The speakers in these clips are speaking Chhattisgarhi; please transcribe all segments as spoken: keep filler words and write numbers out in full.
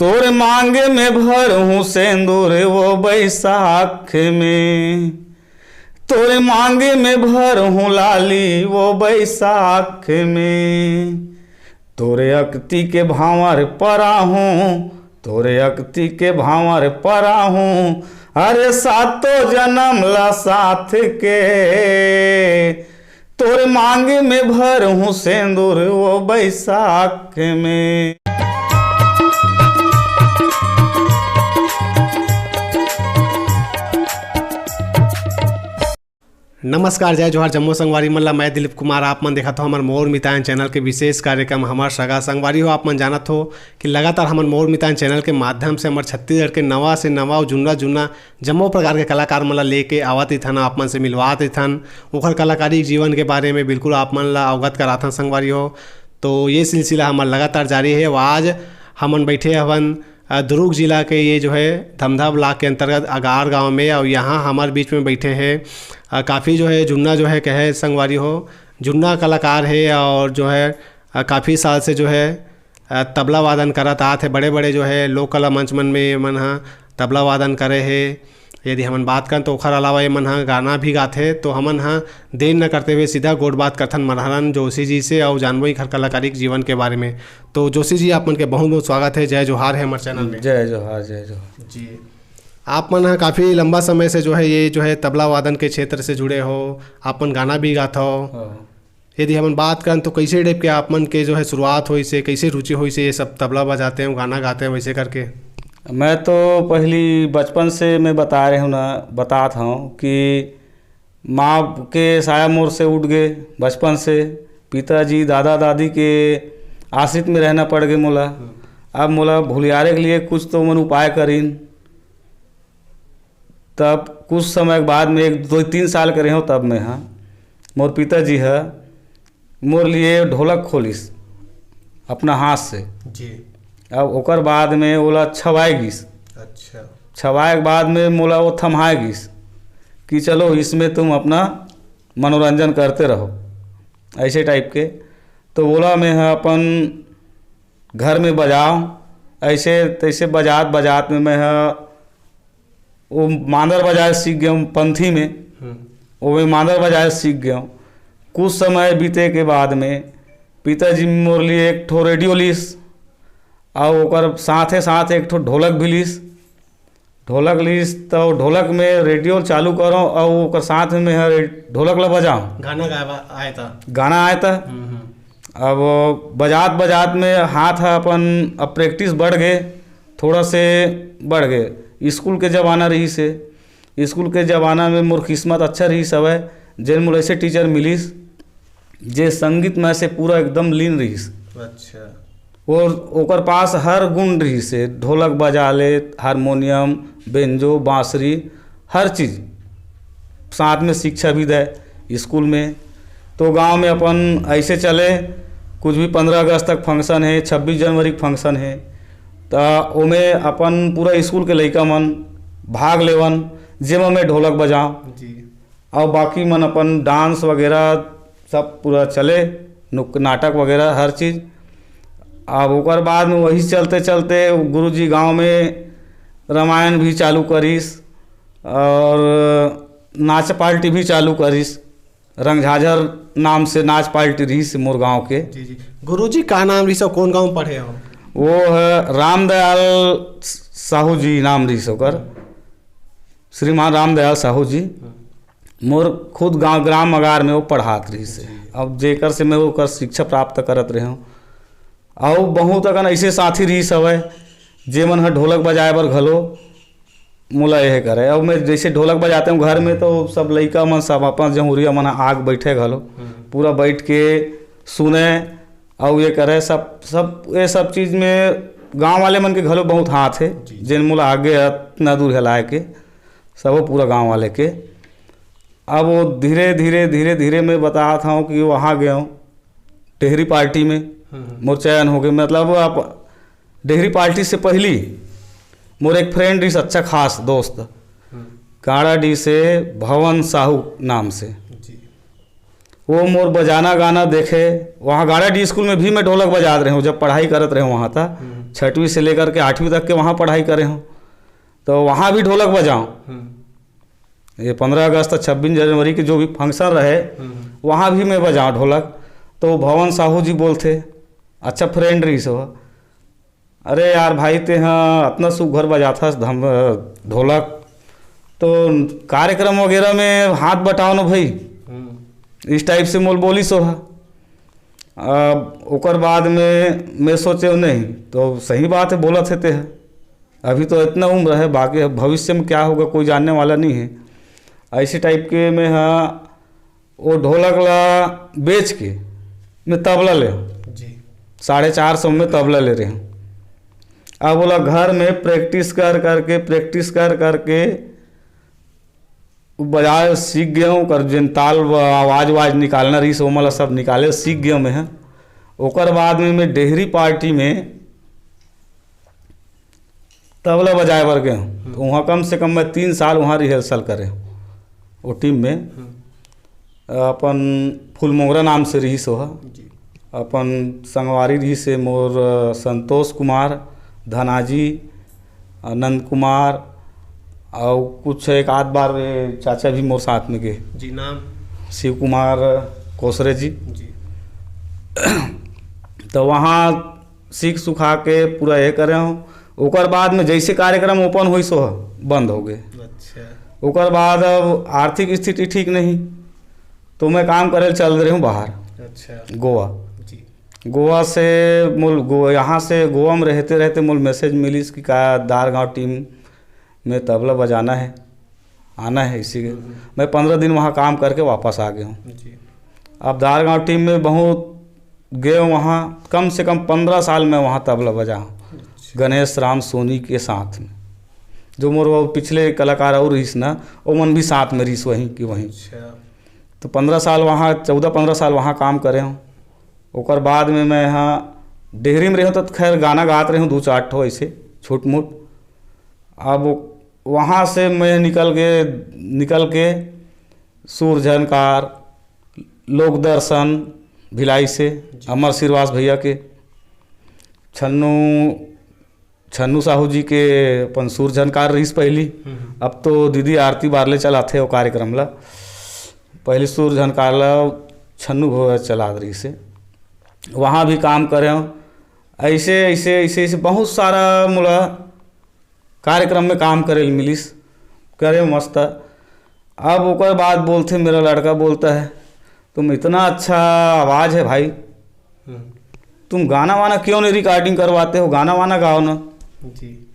तोर मांग में भर हूँ सेंदूर वो बैसाख में, तोर मांग में भर हूँ लाली वो बैसाख में। तोरे अक्ति के भांवर परा हूँ, तोरे अक्ति के भांवर परा हूँ, अरे सातो जन्म ला साथ के। तोर मांग में भर हूँ सेंदूर वो बैसाख में। नमस्कार, जय जोहार, जम्मो संगवारी मन ला। मैं दिलीप कुमार, आप मन देखत हो हमर मोर मितान चैनल के विशेष कार्यक्रम हमर सगा संगवारी हो। आप मन जानत हो कि लगातार हमन मोर मितान चैनल के माध्यम से हमर छत्तीसगढ़ के नवा से नवा अउ जुन्ना जुन्ना जम्मो प्रकार के कलाकार मन ला लेके आवत इथन, आप मन से मिलवात इथन, ओखर कलाकारी जीवन के बारे में बिल्कुल आप मन ला अवगत कराथन संगवारी हो। तो ये सिलसिला हमर लगातार जारी है। आज हमन बैठे हवन अ, दुर्ग जिला के ये जो है धमधा ब्लॉक के अंतर्गत अगार गांव में, और यहाँ हमारे बीच में बैठे हैं अ, काफ़ी जो है जुन्ना जो है कहे संगवारी हो, जुन्ना कलाकार है और जो है अ, काफ़ी साल से जो है अ, तबला वादन करत आत है। बड़े बड़े जो है लोक कला मंच मन में मन हा तबला वादन करे है। यदि हमन बात करन तो ओखर अलावा ये मन हा गाना भी गाथे। तो हमन हा देर न करते हुए सीधा गोठ बात करथन मनहरन जोशी जी से और जानबो एखर कलाकारी के जीवन के बारे में। तो जोशी जी, आप मन के बहुत बहुत स्वागत है। जय जोहार है हमारे चैनल में। जय जोहार, जय जोहार। जी, आप मन हा काफ़ी लंबा समय से जो है ये जो है तबला वादन के क्षेत्र से जुड़े हो, आप मन गाना भी गात हो। हाँ। यदि हमन बात करन तो कैसे टाइप के आप मन के जो है शुरुआत होइस हे, कैसे रुचि होइस हे ये सब तबला बजाते हैं, गाना गाते हैं वैसे करके? मैं तो पहली बचपन से मैं बता रहे हूँ ना, बतात हूँ कि माँ के साया मोर से उठ गए बचपन से। पिताजी, दादा, दादी के आश्रित में रहना पड़ गए मोला। अब मोला भुलियारे के लिए कुछ तो मन उपाय करीन। तब कुछ समय के बाद में एक दो तीन साल के रहे हूँ, तब मैं, हाँ, मोर पिताजी है मोर लिए ढोलक खोलिस अपना हाथ से। जी। अब ओकर बाद में ओला छवाए गिस। अच्छा। छवाए के बाद में मोला वो थमाए गिस कि चलो, इसमें तुम अपना मनोरंजन करते रहो, ऐसे टाइप के। तो बोला, मैं ह अपन घर में बजाओ, ऐसे तैसे बजात बजात में मैं ह वो मांदर बजाए सीख गया पंथी में। हम्म। वो मैं मांदर बजाए सीख गया। कुछ समय बीते के बाद में पिताजी मोर लिए एक ठो रेडियो लीस, और ओकर साथे साथ एक ठो ढोलक भी लीस। ढोलक लीस तो ढोलक में रेडियो चालू करो और ओकर साथ में मैं ह रे-, ढोलक ला बजाओ। गाना गावा आए था। गाना आए था। हम्म, हम्म। अब बजात बजात में हाथ ह अपन, अब प्रैक्टिस बढ़ गए, थोड़ा से बढ़ गए। स्कूल के ज़माना रहिस हे, स्कूल के ज़माना में मोर किस्मत अच्छा रहिस हवय, जेन मोला ऐसे टीचर मिलिस जे संगीत में से पूरा एकदम लीन रहिस। अच्छा। और ओकर पास हर गुण रहिस हे, ढोलक बजा ले, हारमोनियम, बेंजो, बांसुरी, हर चीज साथ में शिक्षा भी दे स्कूल में। तो गांव में अपन ऐसे चले, कुछ भी पंद्रह अगस्त तक फंक्शन है, छब्बीस जनवरी के फंक्शन है, तो ओमे अपन पूरा स्कूल के लइका मन भाग लेवन, जेमा मैं ढोलक बजाऊं। जी। और बाकी मन अपन डांस वगैरह सब पूरा चले, नुक-, नाटक वगैरह हर चीज। अब ओकर बाद में वही चलते चलते गुरुजी गांव में रामायण भी चालू करिस और नाच पार्टी भी चालू करिस। रंगझाझर नाम से नाच पार्टी रहिस मोर गांव के। जी, जी। गुरुजी का नाम रहिस और कौन गांव में पढ़े हो? वो है रामदयाल साहू जी नाम रहिस ओकर, श्रीमान रामदयाल साहू जी। मोर खुद गांव ग्राम अगार में वो पढ़ात रहिस हे। जी। अब जेकर से मैं ओकर शिक्षा प्राप्त करत रहे हूँ। अउ बहुत अकन ऐसे साथी रहिस हवय, जेमन ह ढोलक बजाए बर घलो मोला यह करे। अब मैं जैसे ढोलक बजाते हूँ घर में, तो सब लइका मन, सब अपन जहुरिया मन ह आग बैठे घलो, हम्म। पूरा बैठ के सुने, अउ ये करे, सब, सब, ये सब चीज में गांव वाले मन के घलो बहुत हाथ है, जी। जेन मोला आगे अतना दूर हलाए के, सबो पूरा गांव वाले के। अब वो धीरे, धीरे, धीरे, धीरे मैं बतात हूँ कि वहाँ गए हूँ, डेहरी पार्टी में हम्म। मोर चयन हो गए। मतलब, आप डेहरी पार्टी से पहली मोर एक फ्रेंड रहिस, अच्छा खास दोस्त, हम्म। गाड़ाडीह से भवन साहू नाम से। जी। वो मोर बजाना गाना देखे, वहाँ गाड़ाडीह स्कूल में भी मैं ढोलक बजात रहे हूँ, जब पढ़ाई करत रहे हूँ वहाँ था। हम्म। छठवीं से लेकर के आठवीं तक के वहाँ पढ़ाई करे हूँ। तो वहाँ भी ढोलक बजाऊँ। हम्म। ये पंद्रह अगस्त, छब्बीस जनवरी के जो भी फंक्शन रहे, हम्म। वहाँ भी मैं बजाऊँ ढोलक। तो भवन साहू जी बोलथे, अच्छा फ्रेंड रहिस हो, "अरे यार भाई, ते ह अतना सुघर बजाथस धम-, ढोलक, तो कार्यक्रम वगैरह में हाथ बटाओ ना भाई।" हम्म। इस टाइप से मोल बोलिस हो। अब ओकर बाद में मैं सोचे, नहीं, तो सही बात है, बोलत हे ते ह। अभी तो इतना उम्र है, बाकी अब भविष्य में क्या होगा, कोई जानने वाला नहीं है। ऐसे टाइप के मैं ह वो ढोलक ला बेच के मैं तबला ले, जी। साढ़े चार सौ में तबला ले रहे हूँ। अब बोला, घर में प्रैक्टिस कर करके, प्रैक्टिस कर करके बजाए सीख गया हूँ। ओकर जेन ताल व-, आवाज वाज निकालना रहिस, ओमन ला सब निकाले सीख गया मैं ह। ओकर बाद में मैं डेहरी पार्टी में तबला बजाए बर गए हूँ। हम्म। तो वहाँ कम से कम मैं तीन साल वहाँ रिहर्सल करे हूँ, वो टीम में। हम्म। अपन फूल मोंगरा नाम से रहिस ओहा। जी। अपन संगवारी रहिस हे मोर, अ, संतोष कुमार, धनाजी, आनंद कुमार, अउ कुछ एक आध बार ये चाचा भी मोर साथ में गए। जी, नाम? शिव कुमार कोसरे जी। जी। तो वहाँ सीख सुखा के पूरा ये करे हूँ। ओकर बाद में जैसे कार्यक्रम ओपन होइस, ओह बंद हो गए। अच्छा। ओकर बाद अब आर्थिक स्थिति ठीक नहीं, तो मैं काम करे चल रहे हूँ बाहर। अच्छा। गोवा। जी। गोवा से मोल गो-, यहाँ से गोवा में रहते रहते मोल मैसेज मिलिस कि का दार गांव टीम में तबला बजाना है, आना है इसी के। हम्म। मैं पंद्रह दिन वहाँ काम करके वापस आ गया हूँ। जी। अब दार गांव टीम में बहुत गए हूँ, वहाँ कम से कम पंद्रह साल में वहाँ तबला बजा हूँ। अच्छा। गणेश राम सोनी के साथ में, जो मोर वो पिछले कलाकार और रहिस ना, ओमन भी साथ में रहिस वहीं की वहीं। अच्छा। तो पंद्रह साल वहाँ, चौदह पंद्रह साल वहाँ काम करे हूँ। ओकर बाद में मैं यहाँ डेहरी में रहे हूँ, तो खैर गाना गात रहे हूँ दो चार ठो ऐसे छोट मोट। अब वहाँ से मैं निकल के, निकल के सूर झनकार, लोक दर्शन भिलाई से, जी। अमर श्रीवास भैया के, छन्नू, छन्नू साहू जी के अपन सूर झनकार रहिस पहली। हम्म। अब तो दीदी आरती बारले चलाथे वो कार्यक्रम ला। पहली सूर झनकार ला छन्नू भैया चलात रहिस हे। वहाँ भी काम करे हूँ। ऐसे, ऐसे, ऐसे, ऐसे बहुत सारा मोला कार्यक्रम में काम करे ल मिलिस, करे मस्त। अब ओकर बाद बोलथे, मेरा लड़का बोलता है, "तुम इतना अच्छा आवाज़ है भाई, हम्म। तुम गाना वाना क्यों नहीं रिकॉर्डिंग करवाते हो, गाना वाना गाओ ना।" जी।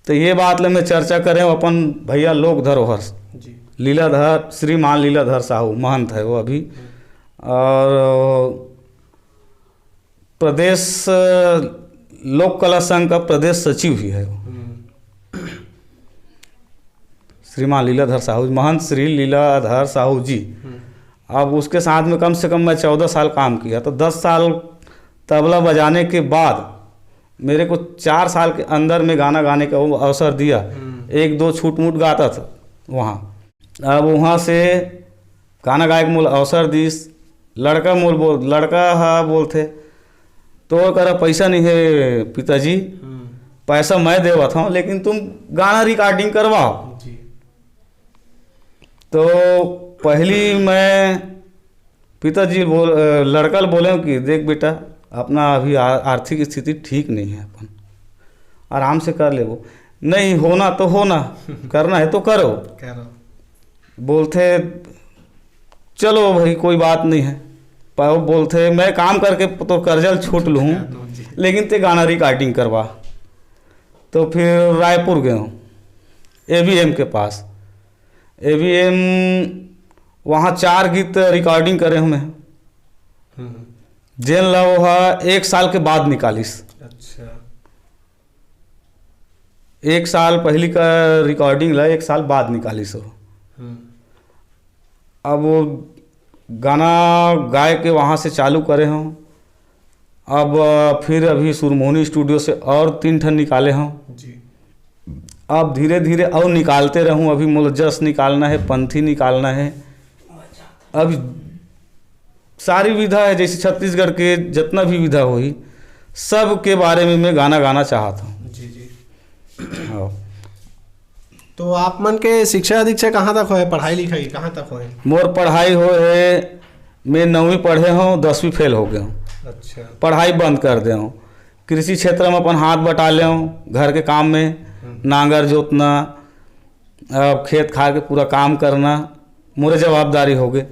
तो ये बात ले मैं चर्चा करें अपन भैया लोक धरोहर जी। लीलाधर, श्रीमान लीलाधर साहू महंत है वो अभी। हम्म। और प्रदेश लोक कला संघ का प्रदेश सचिव भी है वो। हम्म। श्रीमान लीलाधर साहू, महंत श्री लीलाधर साहू जी। हम्म। अब उसके साथ में कम से कम मैं चौदह साल काम किया, तो दस साल तबला बजाने के बाद मेरे को चार साल के अंदर में गाना गाने का वो अवसर दिया। हम्म। एक दो छूट मूट गाता था वहाँ। अब वहाँ से गाना गाए के मोल अवसर दिस। लड़का मोल बोल, लड़का हा बोलथे, "तोर करा पैसा नहीं है पिताजी, हम्म। पैसा मैं देवत हूँ, लेकिन तुम गाना रिकॉर्डिंग करवाओ।" जी। तो पहली मैं पिताजी बोल, अ, लड़का ल बोले कि, "देख बेटा, अपना अभी आ-, आर्थिक स्थिति ठीक नहीं है, अपन आराम से कर लेबो।" "नहीं, होना तो होना, करना है तो करो।" करो। बोलथे, "चलो भाई, कोई बात नहीं है।" पर वो बोलथे, "मैं काम करके तो कर्जा ल छूट लूँ, जी। लेकिन ते गाना रिकॉर्डिंग करवा।" तो फिर रायपुर गए हूँ, एवीएम के पास। एवीएम, वहाँ चार गीत रिकॉर्डिंग करे हूँ मैं। हम्म। जेन ला वो हा एक साल के बाद निकालिस। अच्छा। एक साल पहली का रिकॉर्डिंग ला एक साल बाद निकालिस हो। हम्म। अब वो गाना गाए के वहाँ से चालू करे हूँ। अब फिर अभी सुरमोहनी स्टूडियो से और तीन ठन निकाले हूँ। जी। अब धीरे धीरे और निकालते रहूँ। अभी मोला जस निकालना है, पंथी निकालना है। अब सारी विधा है, जैसे छत्तीसगढ़ के जितना भी विधा होही, सब के बारे में मैं गाना गाना चाहत हूँ। जी, जी। हाँ। तो आप मन के शिक्षा दीक्षा कहाँ तक होए, पढ़ाई लिखाई कहाँ तक होए? मोर पढ़ाई होए हे, मैं नौवीं पढ़े हूँ, दसवीं फेल हो गए हूँ। अच्छा। पढ़ाई बंद कर दे हूँ। कृषि क्षेत्र में अपन हाथ बटा ले हूँ, घर के काम में, हम्म। नांगर जोतना, अब खेत खार के पूरा काम करना, मोरे जवाबदारी हो गए।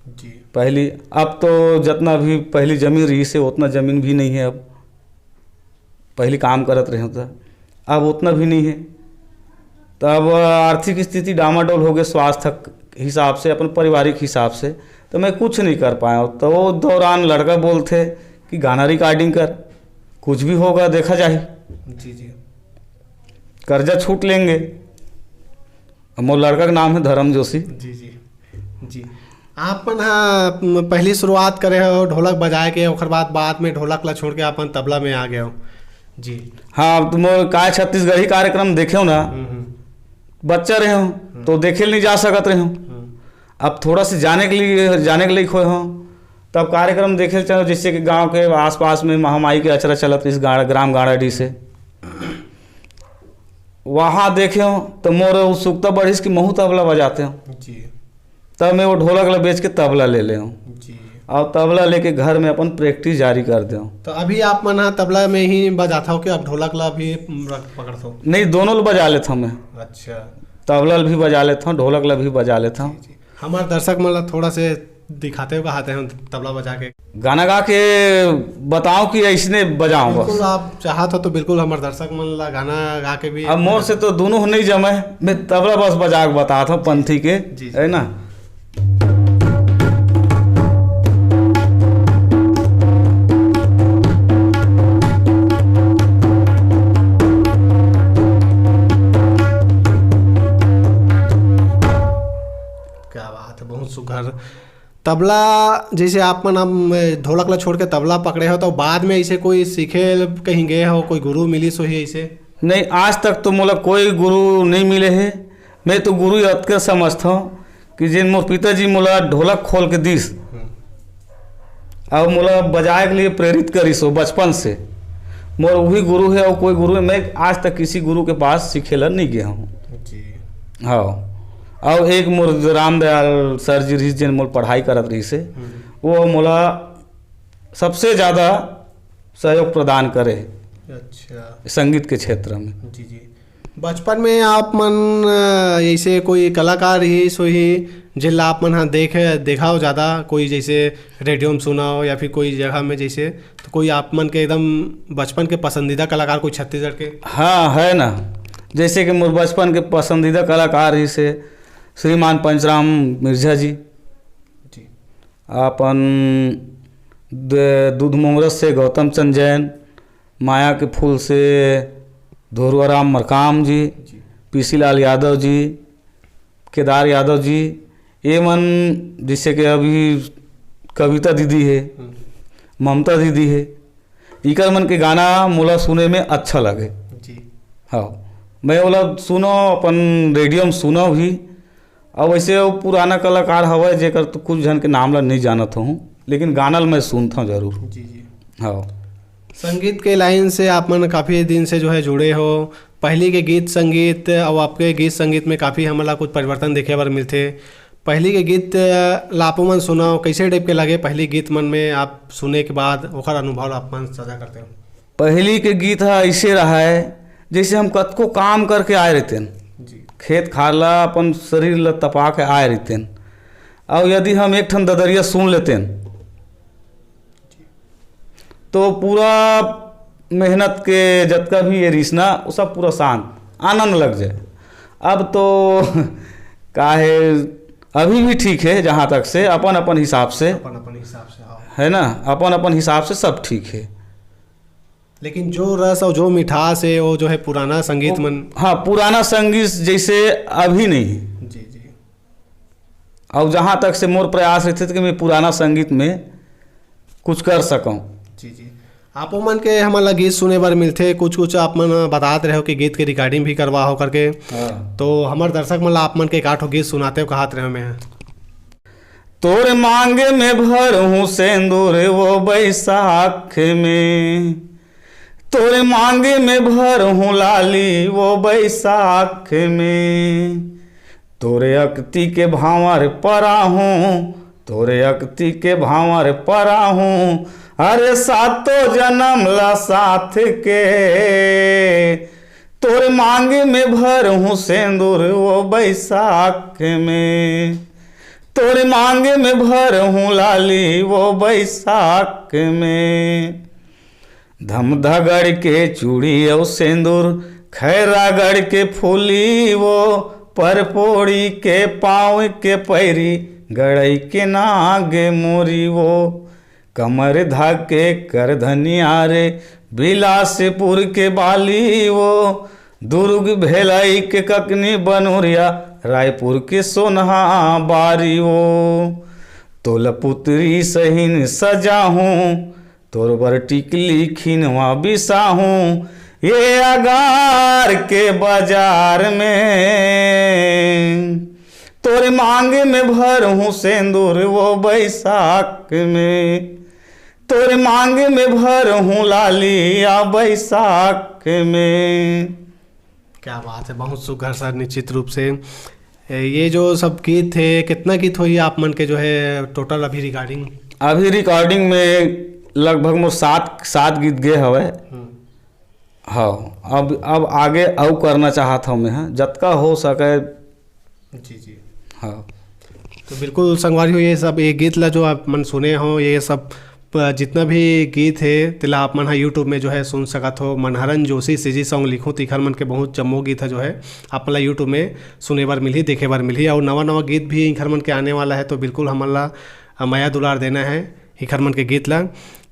जी। पहली, अब तो जितना भी पहली जमीन रही से, उतना जमीन भी नहीं है अब। पहली काम करत रहे तो, अब उतना भी नहीं है। तो अब आर्थिक स्थिति डामाडोल हो गए, स्वास्थ्य के हिसाब से, अपन पारिवारिक हिसाब से, तो मैं कुछ नहीं कर पाया। तो वो दौरान लड़का बोलते कि गाना रिकॉर्डिंग कर, कुछ भी होगा देखा जाए, जी, जी। कर्जा छूट लेंगे। अब मोर लड़का का नाम है धर्म जोशी। जी, जी। जी। आप मन ह, म, पहली शुरुआत करे हो ढोलक बजाए के, ओकर बाद, बाद में ढोलक ला छोड़ के अपन तबला में आ गए हो। जी। हाँ, तो मोर काय छत्तीसगढ़ी कार्यक्रम देखे हो ना, हम्म, हम्म। बच्चा रहे हो, हम्म। तो देखे नहीं जा सकत रहे हो। हम्म। अब थोड़ा सा जाने के लिए, जाने के लिए खोए हो, तब कार्यक्रम देखे चलो, जैसे कि गांव के आसपास में महामाई के अचरा चलत इस गाड़-, ग्राम गाड़ाडी से, वहाँ देखे हो, तो मोर उत्सुकता बढ़िस कि महू तबला बजाते हो। जी। तब मैं वो ढोलक ला बेच के तबला ले ले हूँ। जी। और तबला लेके घर में अपन प्रैक्टिस जारी कर दे हूँ। तो अभी आप मन ह तबला में ही बजात हो कि आप ढोलक ला भी रख, पकड़त हो? नहीं, दोनों ला बजा लेता हूँ मैं। अच्छा। तबला ला भी बजा लेता हूँ, ढोलक ला भी बजा लेता हूँ। जी, जी। हमार दर्शक मन ला थोड़ा से दिखाते हुए, कहते हैं तबला बजा के। गाना गा के बताओ कि ऐसने बजाओ बस। बिल्कुल, आप चाहत हो तो बिल्कुल हमार दर्शक मन ला गाना गा के भी। अब मोर से तो दोनों नहीं जमे, मैं तबला बस बजा के बताता हूँ पंथी के, जी, जी। है ना? क्या बात है, बहुत सुघर। तबला, जैसे आप मन अब ढोलक ला छोड़ के तबला पकड़े हो, तो बाद में ऐसे कोई सीखे कहीं गए हो, कोई गुरु मिलिस होही ऐसे? नहीं, आज तक तो मोला कोई गुरु नहीं मिले हे। मैं तो गुरु अतके समझता हूँ कि जिन मोर पिताजी मोला ढोलक खोल के दिस, हम्म। और मोला बजाए के लिए प्रेरित करिस हो बचपन से, मोर वही गुरु है और कोई गुरु है। मैं आज तक किसी गुरु के पास सीखे ला नहीं गया हूँ। जी। हाँ, और एक मोर रामदयाल सर जी रहिस, जिन मोर पढ़ाई करत रहिस हे, हम्म। वो मोला सबसे ज़्यादा सहयोग प्रदान करे हे अच्छा। संगीत के क्षेत्र में। जी, जी। बचपन में आप मन, अ, ऐसे कोई कलाकार रहिस होही, जेला आप मन ह देखे, देखा हो ज़्यादा, कोई जैसे रेडियो में सुना हो या फिर कोई जगह में जैसे, तो कोई आप मन के एकदम बचपन के पसंदीदा कलाकार कोई छत्तीसगढ़ के? हाँ, है ना। जैसे कि मोर बचपन के पसंदीदा कलाकार रहिस हे श्रीमान पंचराम मिर्जा जी। जी। अपन द-, दूध मोंगरस से गौतम चंद जैन, माया के फूल से धुरुआ राम मरकाम जी, जी। पीसी लाल यादव जी, केदार यादव जी, ये मन जैसे कि अभी कविता दीदी हे, हम्म। ममता दीदी हे, इकर मन के गाना मोला सुने में अच्छा लगे। जी। हाँ, मैं ओला सुनो, अपन रेडियो में सुनो भी। अब वैसे वो पुराना कलाकार हवय, जेकर तो कुछ झन के नाम ला नहीं जानत हूँ, लेकिन गाना ल मैं सुनत हूँ जरूर। जी, जी। हाँ। संगीत के लाइन से आप मन काफ़ी दिन से जो है जुड़े हो, पहली के गीत संगीत और आपके गीत संगीत में काफ़ी हमला कुछ परिवर्तन देखे बर मिलथे। पहली के गीत ला आप मन सुनाओ, कैसे टाइप के लगे पहली गीत मन में, आप सुने के बाद ओखर अनुभव ला आप मन साझा करते हो? पहली के गीत ह ऐसे रहा है, जैसे हम कतको काम करके आए रहते हैं, जी। खेत खार ला अपन शरीर ला तपा के आए रहते हैं, और यदि हम एक ठन ददरिया सुन लेते हैं, तो पूरा मेहनत के जतका भी ये रिस ना, वो सब पूरा शांत, आनंद लग जाए। अब तो का है, अभी भी ठीक है, जहाँ तक से अपन अपन हिसाब से, अपन अपन हिसाब से, हाँ। है ना, अपन अपन हिसाब से सब ठीक है। लेकिन जो रस और जो मिठास है, वो जो है पुराना संगीत वो, मन। हाँ, पुराना संगीत जैसे अभी नहीं है। जी, जी। और जहाँ तक से मोर प्रयास रहते थे कि मैं पुराना संगीत में कुछ कर सकूँ। जी, जी। आप मन के हमन ला गीत सुने बर मिलथे, कुछ कुछ आप मन बतात रहे हो कि गीत के रिकॉर्डिंग भी करवा हो करके। हाँ। तो हमर दर्शक मन ला आप मन के एक आठ गीत सुनाते हो, कहत रहे हो मैं। तोर मांगे में भरहूं सेंदूर वो बैसाख में, तोरे मांगे में भर हूँ लाली वो बैसाख में, तोरे अक्ति के भांवर परा हूँ, तोरे अक्ति के भांवर परा हूँ, अरे सातों जन्म ला साथ के। तोरे मांगे में भर हूँ सेंदूर वो बैसाख में, तोरे मांगे में भर हूँ लाली वो बैसाख में। धमधागढ़ के चूड़ी अउ सेंदूर, खैरागढ़ के फूली वो, परपोड़ी के पाँव के पैरी, गड़ई के नाग मोरी वो, कमर धाके करधनिया रे, बिलासपुर के बाली वो, दुर्ग भेलई के ककनी बनोरिया, रायपुर के सोनहा बारी वो। तोला पुतरी सहिन सजाहूँ, तोर बर टिकली खिनवा बिसाहूँ, ये अगार के बाजार में। तोरे मांगे में भर हूँ सेंदूर वो बैसाख में, तोरे मांगे में भर हूँ लाली या बैसाख में। क्या बात है, बहुत सुघर सर। निश्चित रूप से, ए, ये जो सब गीत है, कितना गीत होई आप मन के जो है टोटल अभी रिकॉर्डिंग? अभी रिकॉर्डिंग में लगभग मोर सात, सात गीत गे हवय। हम्म। हाँ, अब, अब आगे अउ करना चाहत हूँ मैं, हाँ, जतका हो सके। जी, जी। हाँ। तो बिल्कुल संगवारी हो, ये सब, ये गीत ला जो आप मन सुने हो, ये सब प-, जितना भी गीत है, तेला आप मन हा YouTube में जो है सुन सकत हो। मनहरन जोशी CG सॉन्ग लिखो, तो इखर मन के बहुत जम्मो गीत है जो है, आप मन ला YouTube में सुने बर मिलही, देखे बर मिलही। और नवा नवा गीत भी इखर मन के आने वाला है, तो बिल्कुल हमन ला, अ, मया दुलार देना है इखर मन के गीत ला।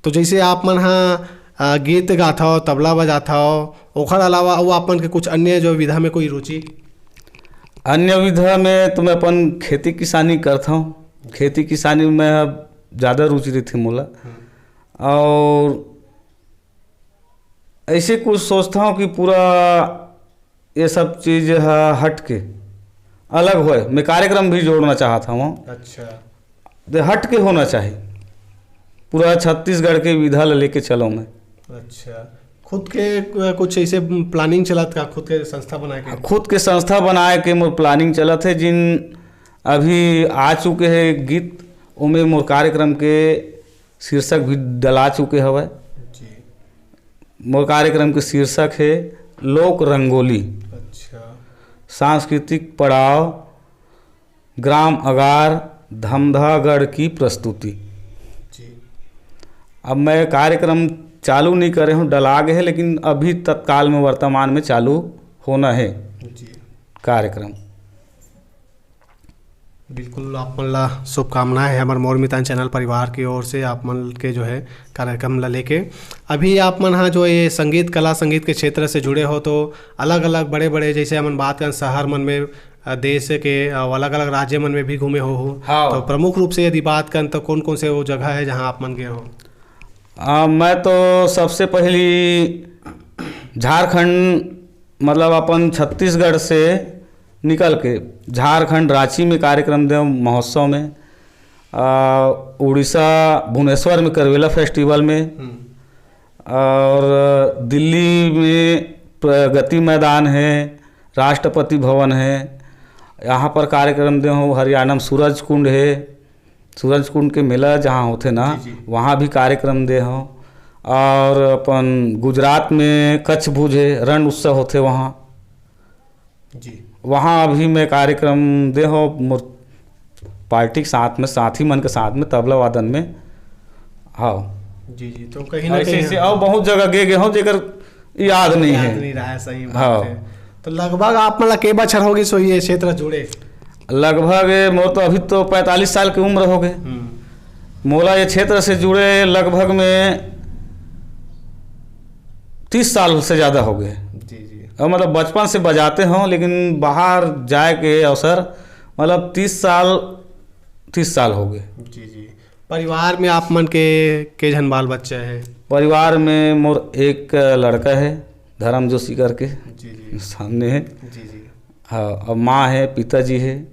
तो जैसे आप मन हा, अ, गीत गाथव, तबला बजाथव, ओखर अलावा अउ आप मन के कुछ अन्य जो विधा में कोई रुचि? अन्य विधा में तो मैं अपन खेती किसानी करथव। खेती किसानी में अब ज़्यादा रुचि रहिथे मोला। हम्म। और ऐसे कुछ सोचथव कि पूरा ये सब चीज़ ह हट के अलग होए, मैं कार्यक्रम भी जोड़ना चाहत हवं। अच्छा। तो हट के होना चाहिए, पूरा छत्तीसगढ़ के विधा ल लेके चलो मैं। अच्छा, खुद के, अ, कुछ ऐसे प्लानिंग चलत का, खुद के संस्था बनाए के? खुद के संस्था बनाए के मोर प्लानिंग चलत है। जिन अभी आ चुके हैं गीत, ओमे मोर कार्यक्रम के शीर्षक भी डला चुके हवय। जी। मोर कार्यक्रम के शीर्षक है लोक रंगोली। अच्छा। सांस्कृतिक पड़ाव ग्राम अगार धमधागढ़ की प्रस्तुति। जी। अब मैं कार्यक्रम चालू नहीं करे हूँ, डला गए है, लेकिन अभी तत्काल में वर्तमान में चालू होना है जी। कार्यक्रम। बिल्कुल, आप मन ला शुभकामनाएं है हमर मोर मितान चैनल परिवार की ओर से, आप मन के जो है कार्यक्रम ला लेके। अभी आप मन हा जो ये संगीत कला, संगीत के क्षेत्र से जुड़े हो, तो अलग-अलग बड़े-बड़े, जैसे हमन बात करन शहर मन में, अ, देश के, अ, अलग-अलग राज्य मन में भी घूमे हो, हो। हाँ। तो प्रमुख रूप से यदि बात करन, तो कौन-कौन से वो जगह है जहाँ आप मन गए हो? अ, मैं तो सबसे पहली झारखंड, मतलब अपन छत्तीसगढ़ से निकल के झारखंड, रांची में कार्यक्रम दे महोत्सव में, अ, उड़ीसा भुवनेश्वर में करबेला फेस्टिवल में, हम्म। और दिल्ली में प्रगति मैदान है, राष्ट्रपति भवन है, यहाँ पर कार्यक्रम दे हूँ। हरियाणा में सूरज कुंड है, सूरज कुंड के मेला जहाँ होथे ना, जी, जी। वहाँ भी कार्यक्रम दे हूँ। और अपन गुजरात में कच्छ भुज है, रण उत्सव होथे वहाँ। जी। वहाँ अभी मैं कार्यक्रम दे हूँ, मोर पार्टी के साथ में, साथी मन के साथ में, तबला वादन में। हाँ। जी, जी, तो कहीं ना ऐसे, कहीं ऐसे और बहुत जगह गे, गे हूँ, जेकर याद नहीं याद है। नहीं रहा है, सही बात हाँ। है। तो लगभग आप मन ला के बछर होगे सो ये क्षेत्र जुड़े? लगभग मोर तो अभी तो पैंतालीस साल की उम्र होगे। हम्म। मोला ये क्षेत्र से जुड़े लगभग में तीस साल से ज़्यादा होगे। जी, जी। और मतलब बचपन से बजाते हूँ, लेकिन बाहर जाए के अवसर, मतलब तीस साल, तीस साल होगे। जी, जी। परिवार में आप मन के, के झन बाल बच्चा है? परिवार में मोर एक लड़का है, धर्म जोशी करके, जी, जी। सामने है। जी, जी। हाँ, और माँ है, पिताजी है,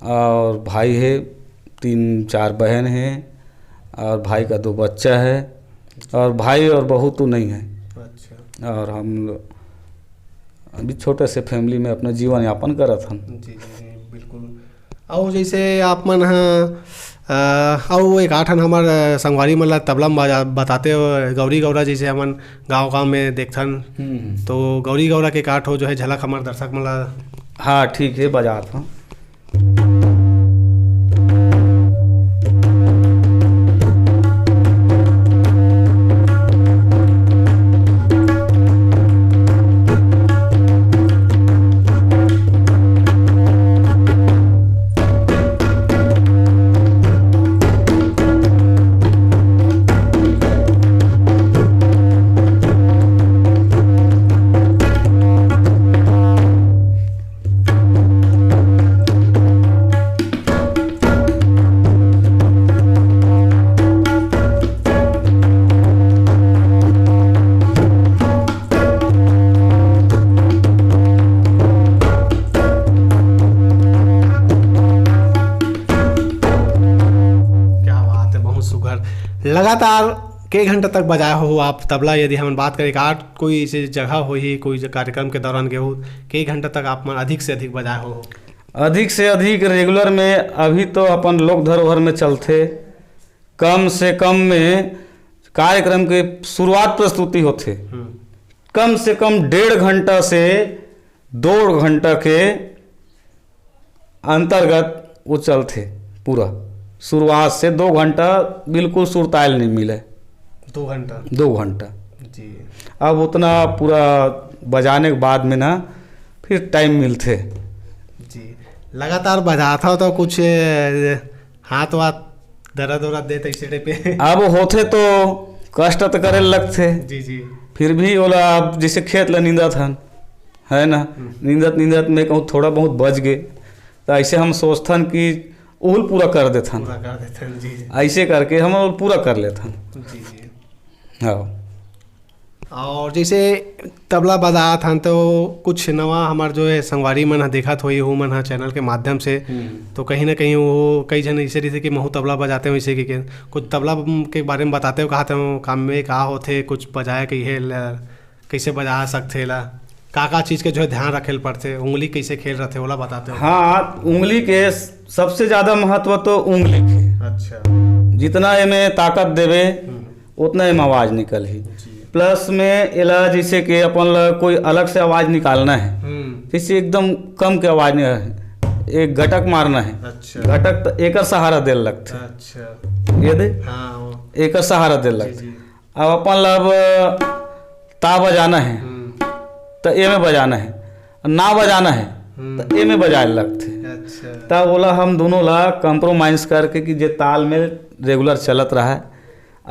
और भाई है, तीन चार बहन हैं, और भाई का दो बच्चा है, और भाई और बहू तो नहीं है। अच्छा। और हम लो-, अभी छोटे से फैमिली में अपना जीवन यापन करत हन। जी, जी, जी, बिल्कुल। अउ जैसे आप मन ह, अ, अउ एक आठन हमर, अ, संगवारी मन ला तबला म बजा-, बताते हो, गौरी गौरा जैसे हमन गाँव-गाँव में देखथन, हम्म। तो गौरी गौरा के काठ हो जो है झलक हमर दर्शक मन ला। हाँ, ठीक है, बजात हूँ। क्या बात है, बहुत सुघर। लगातार के घंटा तक बजाए हो आप तबला? यदि हमन बात करें, एक आठ कोई ऐसे जगह होही, कोई ज-, कार्यक्रम के दौरान गे हो, के घंटा तक आप मन अधिक से अधिक बजाए हो? अधिक से अधिक रेगुलर में अभी तो अपन लोक धरोहर में चलथे, कम से कम में कार्यक्रम के शुरुआत प्रस्तुति होथे, हम्म। कम से कम डेढ़ घंटा से दो घंटा के अंतर्गत वो चलथे पूरा। शुरुआत से दो घंटा बिल्कुल सुरताल नहीं मिले। दो घंटा? दो घंटा। जी। अब उतना पूरा बजाने के बाद में ना फिर टाइम मिलथे। जी। लगातार बजात हो तो कुछ, ए, हाथ वाथ दर्द उरद देत ऐसे टाइप के? अब होथे तो कष्ट तो करे लगथे। जी, जी। फिर भी ओला अब जैसे खेत ला नींदत हन, है ना, हम्म। नींदत नींदत में कहूँ थोड़ा बहुत बच गे, तो ऐसे हम सोचथन कि ओहू ल पूरा कर देथन। पूरा कर देथन, जी, जी। ऐसे करके हम ओला पूरा कर लेथन। जी, जी। हाँ। और जैसे तबला बजात हन, तो कुछ नवा हमार जो है संगवारी मन ह देखत होही, वो मन ह चैनल के माध्यम से, हम्म। तो कहीं ना कहीं वो कई झन ऐसे रहिथे कि महू तबला बजाते हो, ऐसे के, के कुछ तबला के बारे में बताते हो, कहा थे काम में का होथे, कुछ बजाए कही है ल-, कैसे बजा सकथे ला, का का चीज के जो है ध्यान रखे ल पड़थे, उंगली कैसे खेल रथे, ओला बताते हो? हाँ, उंगली के सबसे ज्यादा महत्व तो उंगली के। अच्छा। जितना एमे ताकत देवे, हम्म। उतना एमे आवाज निकलही। जी। प्लस में एला जैसे कि अपन ला कोई अलग से आवाज निकालना है, हम्म। जैसे एकदम कम के आवाज नहीं है, एक गटक मारना है। अच्छा। गटक त एकर सहारा दे लगथे। अच्छा। ये दे? हाँ, वो। एकर सहारा दे जी, लगथे। जी। अब अपन ला अब ता बजाना है, हम्म। त एमे बजाना है, ना बजाना है, हम्म। त एमे बजाए लगथे। अच्छा। त ओला हम दोनों ला compromise करके कि जे ताल में रेगुलर चलत रहा है,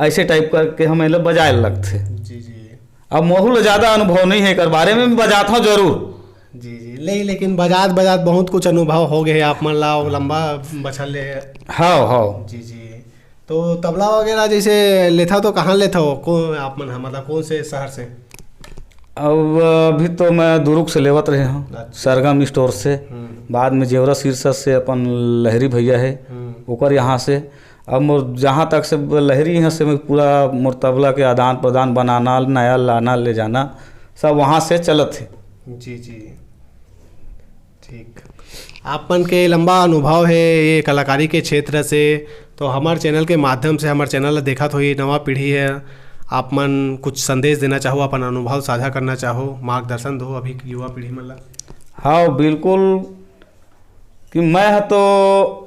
ऐसे टाइप करके हम एला बजाए लगथे। जी, जी। अब मोहू ला ज्यादा अनुभव नहीं है एकर बारे में, मैं बजात हूँ जरूर। जी, जी। नहीं, लेकिन बजात बजात बहुत कुछ अनुभव हो गए आप मन ला, वो लंबा बछर ले। हाँ, हाँ। जी, जी। तो तबला वगैरह जैसे लेथा तो कहाँ लेथा हो? कौन आप मन ह, मतलब कौन से शहर से? अब अभी तो मैं दुरुग से लेवत रहे हूँ, अच्छा। सरगम स्टोर से। हम्म। बाद में जेवरा शीर्षक से अपन लहरी भैया है, हम्म। ओकर यहाँ से। अब मोर जहाँ तक से लहरी यहाँ से मैं पूरा मोर तबला के आदान प्रदान, बनाना, नया लाना, ले जाना, सब वहाँ से चलत है। जी, जी। ठीक। आप मन के लंबा अनुभव है ये कलाकारी के क्षेत्र से, तो हमार चैनल के माध्यम से, हमार चैनल ला देखत होही नवा पीढ़ी है, आप मन कुछ संदेश देना चाहो, अपन अनुभव साझा करना चाहो, मार्गदर्शन दो अभी युवा पीढ़ी मन ला? हाँ, बिल्कुल। कि मैं ह तो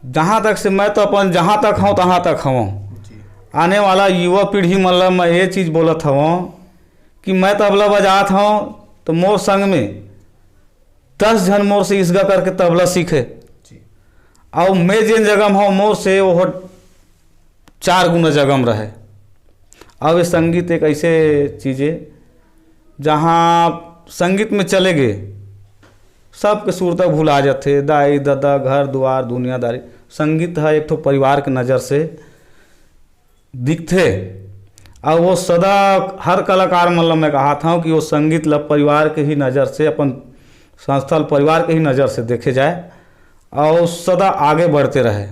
जहाँ तक से, मैं तो अपन जहाँ तक हूँ, तहाँ तक हूँ। जी। आने वाला युवा पीढ़ी मन ला मैं ये चीज़ बोलत हूँ कि मैं तबला बजात हूँ, तो मोर संग में दस झन मोर से इसगा करके तबला सीखे। जी। अउ मैं जेन जगह में हूँ, मोर से वो चार गुना जगह में रहे। अब ये संगीत एक ऐसे चीज़ है, जहाँ संगीत में चले गए, सबके सुरता भुला जाथे, दाई, ददा, घर, दुआर, दुनियादारी। संगीत ह एक ठो परिवार के नज़र से दिखथे, अउ वो सदा हर कलाकार मन ल मैं कहत हूँ कि वो संगीत ल परिवार के ही नज़र से, अपन संस्था ल परिवार के ही नज़र से देखे जाए, अउ सदा आगे बढ़ते रहे।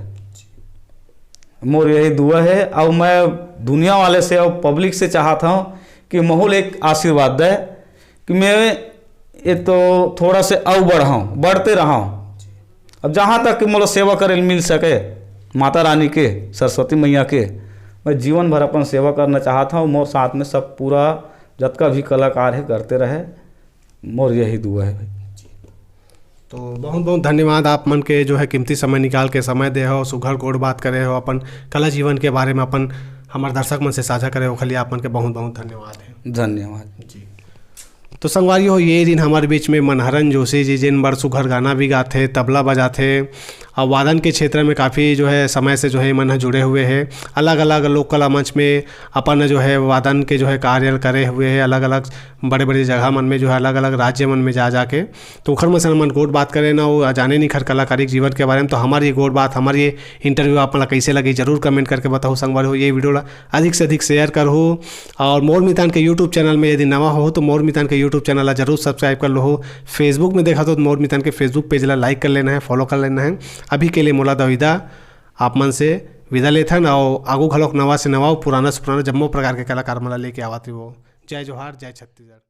मोर यही दुआ है, अउ मैं दुनिया वाले से अउ पब्लिक से चाहत हूँ कि महू ल एक आशीर्वाद दे कि मैं ये तो थोड़ा से अउ बढ़ाऊँ, बढ़ते रहाऊँ। अब जहाँ तक कि मोला सेवा करे ल मिल सके माता रानी के, सरस्वती मैया के, मैं जीवन भर अपन सेवा करना चाहत हूँ। मोर साथ में सब पूरा जतका भी कलाकार है करते रहे, मोर यही दुआ है भाई। तो बहुत बहुत धन्यवाद आप मन के जो है कीमती समय निकाल के समय दे हो, सुघर गोठ बात करे हो, अपन कला जीवन के बारे में अपन हमारे दर्शक मन से साझा करे हो, खाली आप मन के बहुत बहुत धन्यवाद है। धन्यवाद। जी। तो संगवारी हो, ये दिन हमारे बीच में मनहरन जोशी जी, जिन बड़ सुघर गाना भी गाथे, तबला बजाथे, और वादन के क्षेत्र में काफ़ी जो है समय से जो है मन जुड़े हुए हैं, अलग अलग लोक कला मंच में अपन जो है वादन के जो है कार्य करे हुए हैं, अलग अलग बड़े बड़े जगह मन में जो है अलग अलग राज्य मन में जा जाके। तो उखर मन से हमन गोठ बात करें ना, वो जाने निखर कलाकारी के जीवन के बारे में। तो हमारी ये गोठ बात, हमारी ये इंटरव्यू आप मन ला कैसे लगी, जरूर कमेंट करके बताओ संगवारी हो। ये वीडियो ला अधिक से अधिक शेयर करहू और मोर मितान के यूट्यूब चैनल में यदि नवा हो तो मोर मितान के यूट्यूब चैनल ला जरूर सब्सक्राइब कर लो। फेसबुक में देखा तो मोर मितान के फेसबुक पेज ला लाइक कर लेना है, फॉलो कर लेना है। अभी के लिए मोला दविदा, आप मन से विदा लेथन और आगू घलोक नवा से नवा, पुराना से पुराना जम्मो प्रकार के कलाकार मन ला लेके आवत रहिबो। जय जोहार, जय छत्तीसगढ़।